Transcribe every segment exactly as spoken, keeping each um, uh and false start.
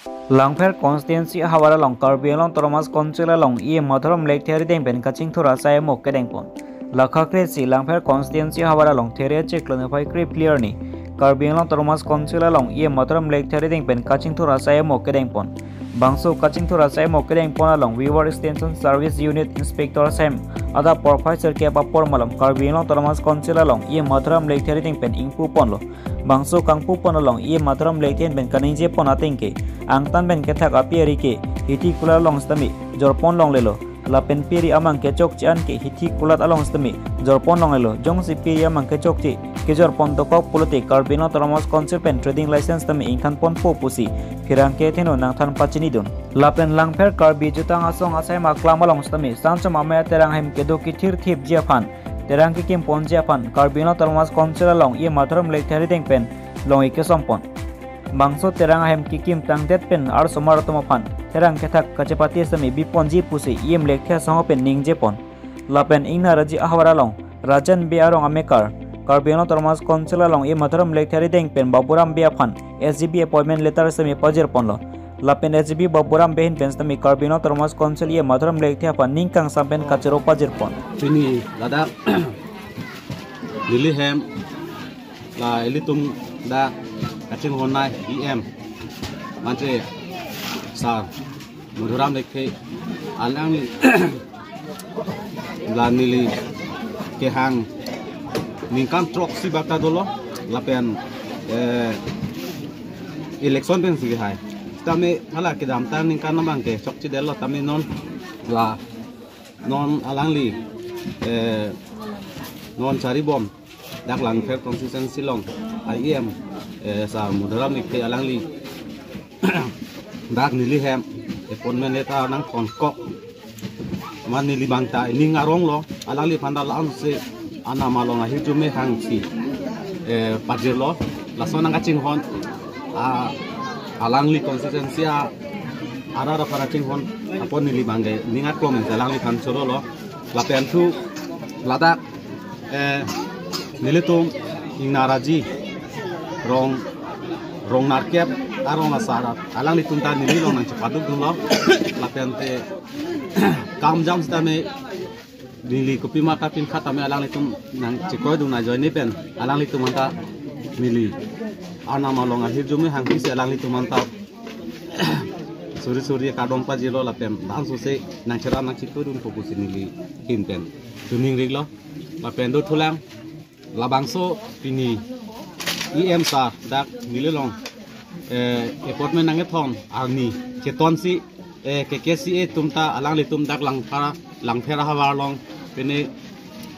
Langpher constituency ahavar along Karbi Anglong Autonomous Council along E M Madhuram Lekthe arideng pen kachingthur asai amo kedengpon. Lakha kre-isi Langpher constituency ahavar along There achiklo niphai krephli arni Karbi Anglong Autonomous Council along E M Madhuram Lekthe arideng pen kachingthur asai amo kedengpon. Bangso kachingthur asai amo kedengpon along Vewar Extension Service Unit Inspector asai hem adap porphai sirkep apor malom Karbi Anglong Autonomous Council along E M Madhuram Lekthe arideng pen ingpuponlo. Bangso kangpupon along E M Madhuram Lekthe pen kaningjepon ateng ke, angtan pen kethak api ari ke hithi kulat along sitame jorpon longlelo. Lapen pi ari amang kechokche an ke hithi kulat along sitame jorpon longlelo. Jongsi pi ari amang kechokche kejorpon dokok pulote Karbi Anglong Autonomous Council pen trading license tame ingthanponpo pusi pherangke athengno nangthan pachinidun. Lapen Langpher Karbi Jutang Asong asai hem aklam along sitame Sanchom Amei Terang ahem kedo kethirthipji aphan, terang kekimponji aphan Karbi Anglong Autonomous Council along E M Madhuram Lekthe arideng pen long-ik kesompon. Bangso terang ahem kekim tangdet pen arsomar atum aphan terang kethak kachepate sitame biponji pusi E M Lekthe asong pen ningjepon. Lapen Ingnarji ahavar along Rajan Bey arong amekar Karbi Anglong Autonomous Council along E M Madhuram Lekthe arideng pen Baburam Bey aphan S G B appointment letter sitame pajirponlo. Lapen S G B Baburam Bey ahin pen sitame Karbi Anglong Autonomous Council E M Madhuram Lekthe aphan ning kangsam pen kachoro pajirpon. Pini ladak neli hem la ilitum dak kachinghonnei E M mate Sar Madhuram Lekthe alangli la neli kehang ningkan throksi bak ta dolo lapen, eh, election pensi kehai. Tame hala kedamtang ningkan abang ke chokchedetlo tame non la non alangli, eh, non charibom dak Langpher constituency along E M, eh, Sar Madhuram Lekthe alangli dak neli hem appointment letter nangthonkok. Amat neli abang ta ning aronglo, alangliphan ta la-ansi anam along ahirjume hangsi, eh, pajirlo. Laso nangkachinghon, ah, alangli constituency a arat aphan kachinghon apot neli abang ke ning aklong pen alangliphan chorolo. Lapen thu ladak, eh, nelitum Ingnarji rong, rong nerkep arong asar alanglitum ta neli along nangchepadukdunlo. Lapen te kam jam sitame neli kopima ta pinkha tame alanglitum nangchekroidun ajoine pen alanglitum aphan ta neli anam along ahirjume hangsi alanglitum aphan ta suri suri kardom pajirlo lapen la-ansi nangcherap nangchetodunpo pusi neli ahin pen choningrilo. Lapen dothulang labangso pini E M Sar dak neli along, eh, appointment nangkethon arni chetonsi, eh, K K C A atum ta alanglitum dak Langpher, Langpher ahavar along pine,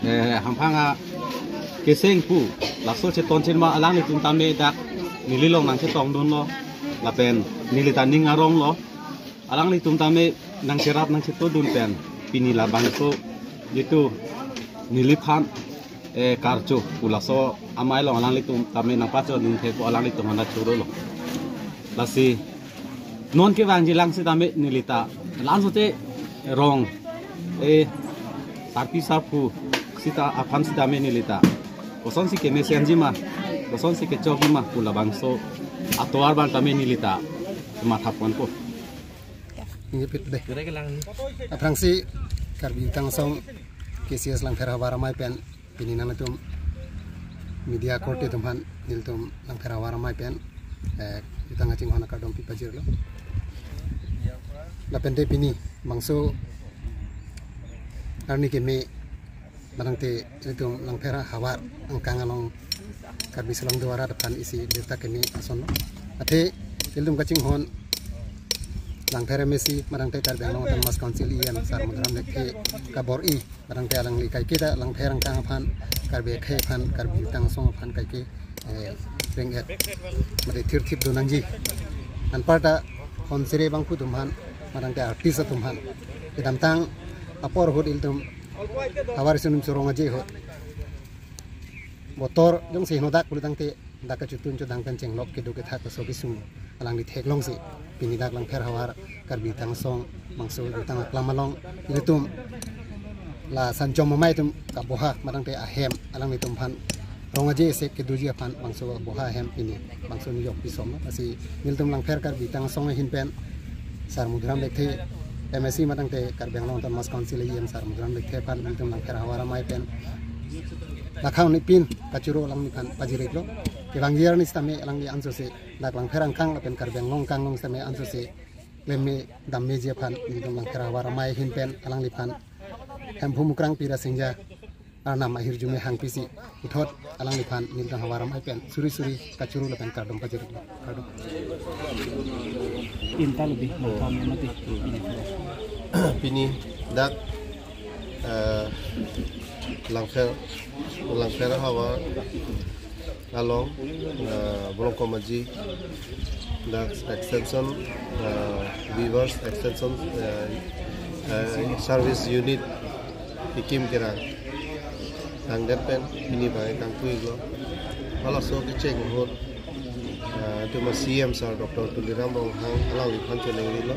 eh, hamphang akeseng pu laso cheton chenma alanglitum tame dak neli along nangchetongdunlo lapen neli ta ning aronglo. Alanglitum tame nangcherap nangchetodun pen pini labangso jitu neliphan, eh, karcho pu laso amei along alanglitum tame nangpachodun thekpo, alanglitum aphan ta chorolo. Lasi non kevangjilang sitame neli ta la-ansi rong, eh, sarpi sarpo sita aphan sitame neli ta kosonsi kemesenjima, kosonsi kechokjima pu labangso atovar abang tame neli ta mathaponpo. Ningje pit dei. Aphrangsi Karbi Jutang Asong K C S Langpher ahavar amei pen pini nangtum media korte atum aphan nelitum Langpher ahavar amei pen, eh, jutang kachinghon akardom pipajirlo. Lapen te pini bangso arni keme manang te ilitum Langpher ahavar angkang along Karbi Anglong do arat aphan isi birta keme asonlo. Athe ilitum kachinghon Langpher M A C manang te Karbi Anglong Autonomous Council E M Sar Madhuram Lekthe kabor-i manang te alangli kaike ta Langpher angkang aphan, Karbi akhei aphan, Karbi Jutang Asong aphan kaike, eh, reng-et mate thirthip donangji. Anparta honsere bangphu atum aphan manang te artist atum aphan kedamtang apor ahut ilitum havar isi anim chorong aje ahut botor jongsi henodak pulotangte dak kachotun chodang pen chenglok kedo kethak kaso kesung alangli theklongsi pini dak Langpher ahavar Karbi Jutang Asong bangso jutang aklam along ilitum la Sanchom Amei atum kaboha manang te ahem alanglitum aphan Rong aje isi kedoji aphan bangso boha ahem pini bangso nijok pisom. Lasi nelitum Langpher Karbi Riso Nimso Asong ahin pen Sar Madhuram Lekthe, M A C matangte Karbi Anglong Autonomous Council E M Sar Madhuram Lekthe aphan nelitum Langpher Havar Amei pen lakhang nipin kachoro alangliphan pajir-iklo. Kevangji arni sitame alangli ansose dak Langpher angkang lapen Karbi Anglong angkang along sitame ansose klemme dammeji aphan nelitum Langpher Havar Amei ahin pen alangliphan Hemphu Mukrang Pi Rasingja arnam ahirjume hangpisi puthot alangliphan nelitum Havar Amei pen suri suri kachoro lapen kardom pajir-iklo. Kardom. Inta lebih lengkap ya, mati. Pini dak, eh, Langpher, Langpher Havar along, eh, Bolongkom Aji, dak extension, eh, weavers extension, eh, eh, service unit kekim kerang tangdet pen pini abang kangpuilo. Halaso kecheng ahut, eh, itum a C M sir Doctor Tuliram Ronghang alangliphan choningrilo.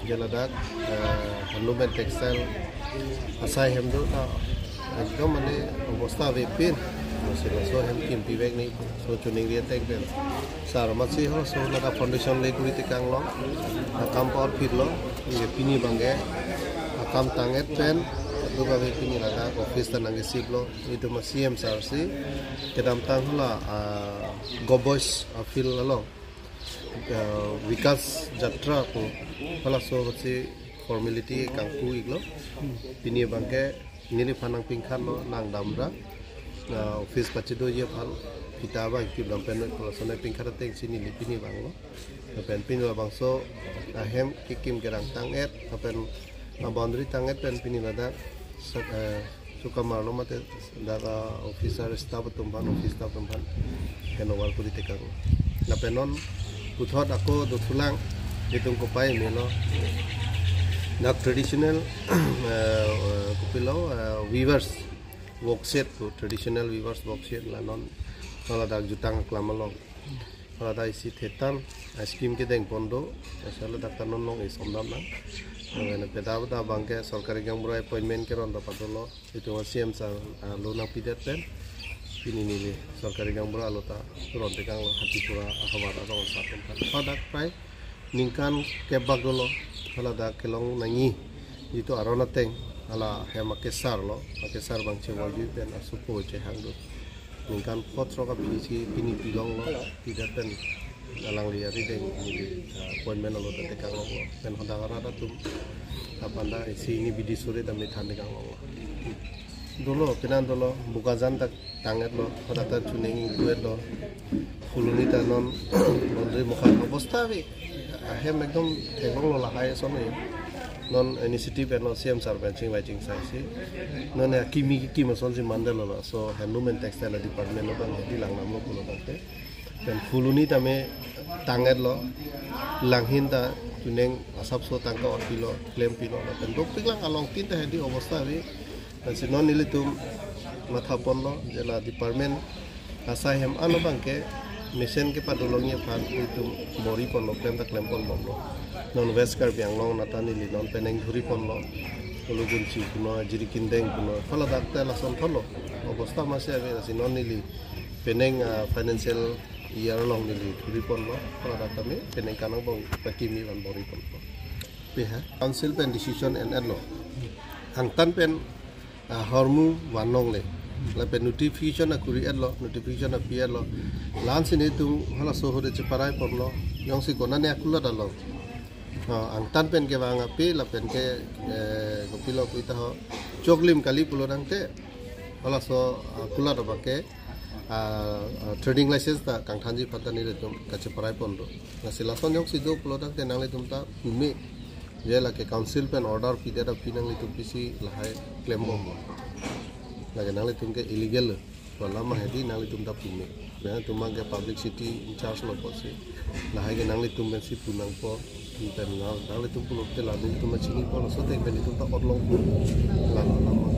Je ladak, eh, handloom and textile asai hem do ta ekdom mane obostha avepin. Lasi laso hem kimpi vek nangji pu laso choningri ateng pen sir amatsi halaso ladak foundation le kuri tekanglo. Akam por phitlo. Ye pini abangke akam tang-et pen, adu abangke pini ladak office ta nangkesiplo. Itum a C M sir si kedamtang hala, ah, Govt Boys a field along, ah, Vikas Jatra pu halaso ahutsi formality kangpu-iklo. Pini abangke neliphan nangpingkhatlo, nangdamra, ah, office pachidoji aphan phita abang kipdam pen halaso nangpingkhat atengsi neli pini vanglo. Lapen pini labangso ahem kekim kerang tang-et, lapen a boundary tang-et pen pini ladak sak-, eh, sukamarlo mate dak, ah, officer staff atum aphan, office staff atum aphan handover kuri tekang. Lapen non puthot ako dothulang itum kopai melo. Dak traditional, eh, eh, kopilo, eh, weavers work shed pu, traditional weavers work shed la non, non ladak jutang aklam along. Hala ta isi thetan, ah, scheme kedeng pon do, asal dak ta non long-e somdam nang. Nang peda peda abangke sorkari gaonbura appointment keron ta padolo, itum a C M sir, ah, lo nangpidet pen. Pini neli sorkari gaonbura alo ta ron tekanglo Hatipura ahavar arong asap pen. Hala dak prai ningkan kebak dolo, hala dak kelong nangji. Itum aron ateng, hala hem akesarlo, akesar abang chevoiji pen asopo chehang do. Ningkan phongo throk aphisi pini pilonglo, pidet pen alangli arideng neli, ah, appointment alo ta tekang longlo. Pen hadak arat atum aphan ta isi hini bidi suri ta methan tekang longlo. Dolo, penan dolo, Bokajan ta tang-etlo, hadak ta chuning ingpu-etlo. Phuloni ta non, laundry mokha obostha ave. Ahem ekdom theklonglo lahai ason ya. Non initiative eno C M sir pen chingvai chingsaisi. Non ya kimi kimi asonsi mandetlo la. So handloom and textile department abang hedi lang namlo pulo tangte. Pen Phuloni tame tang-etlo. Langhin ta chuning asapso tangka or pilo, klem pilo la. Pen dopik lang along tin ta hedi obostha ave. Lasi non nelitum matha ponlo, je la department asai hem ano abangke mesen kepadolongji aphan itum bor-i ponlo, klem ta klem pon bomlo. Non West Karbi Anglong nata neli non penang dhuri ponlo. Ulu Gunchi puno, Jirikindeng puno, hala dak ta lason thotlo. Obostha masi ave, lasi non neli penang, ah, financial year along neli dhuri ponlo. Hala dak kami penang kanang bong pakimi van bor-i ponlo. Pe ha? Council pen decision en-etlo. Angtan pen, ah, ahormu van longle. Lapen notification akuri-etlo, notification api-etlo. La-ansi nelitum halaso ahut cheparai ponlo. Jongsi konane akulat along, ah, angtan pen kevang ape lapen ke, eh, kopilo pu ita ho choklim kali pulo tangte. Halaso, ah, akulat abangke, ah, ah, trading license ta kangthanji aphan ta nelitum kacheparai pon do. Lasi lason jongsi do pulo tangte nanglitum ta pume. Je lake council pen order pidet aphi nanglitum pisi lahai klem bomlo. Lake nanglitum ke illegal lo. Wala ma hedi nanglitum ta pume. Nanglitum abangke publicity in charge lo pusi. Lahai ke nanglitum pensi pu nangpo. Pen nang, nanglitum pulote la nelitum chinipo, laso ateng pen nelitum ta orlong pu. La la la ma.